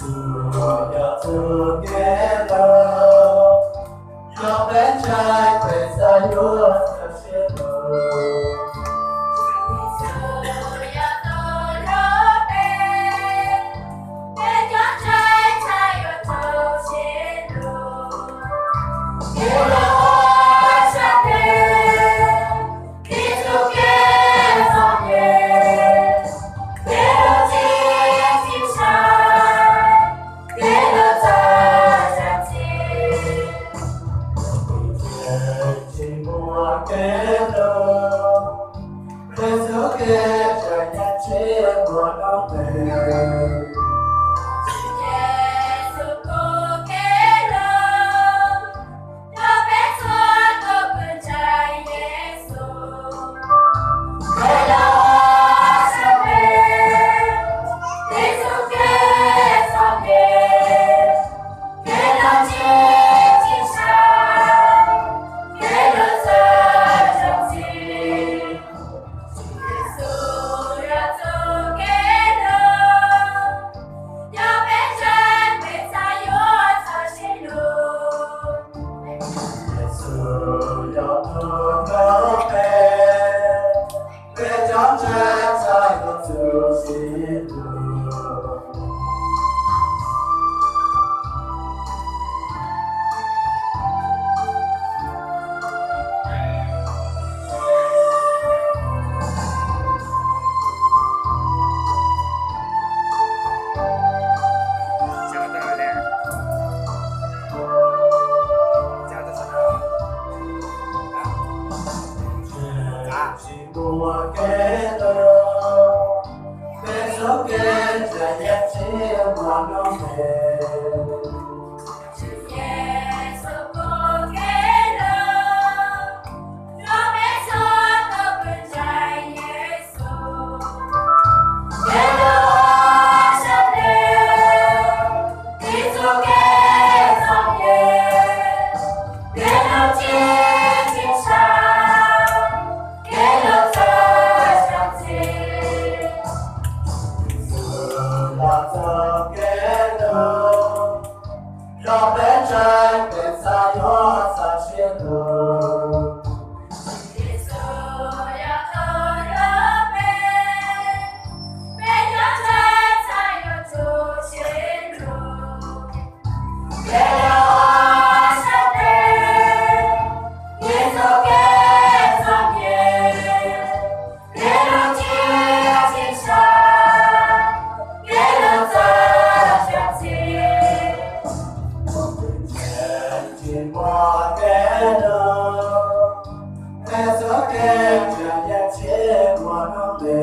Yog tus kev hlub, yog peb ntshai peb xav yuav txoj sia hlub. Yog tus hlub peb, peb cov ntshai txhawj yuav txoj sia hlub. Kev los ua sab tes, kev txuj kev txom nyem, kev los tsis tsim sai, kev los txawj zam txim. Tsis muaj kev hlub, peb txoj kev txawm yam tsis muaj lub npe. Yexus tus kev hlub, rau peb txhua tus uas ntshai Yexus. Kev los ua sab tes, kev txuj kev txom nyem, kev los tsis tsim sai, kev los txawj zam txim. Yexus yog tus kev hlub, yog peb ntshai peb xav yuav txoj sia hlub. Yexus yog tus hlub peb, peb cov ntshai txhawj yuav txoj sia hlub. Tsis muaj kev hlub, peb txoj kev txawm yam tsis muaj lub npe. Yexus tus kev hlub, rau peb txhua tus uas ntshai Yexus. Kev los ua sab tes, kev txuj kev txom nyem, kev los tsis tsim sai, kev los txawj zam txim. Yexus yog tus kev hlub, yog peb ntshai peb xav yuav txoj sia hlub. Yexus yog tus hlub peb, peb cov ntshai txhawj yuav txoj sia hlub. Kev los ua sab tes, kev txuj kev txom nyem, kev los tsis tsim sai, kev los txawj zam txim. Tsis muaj kev hlub, peb txoj kev txawm yam tsis muaj lub npe.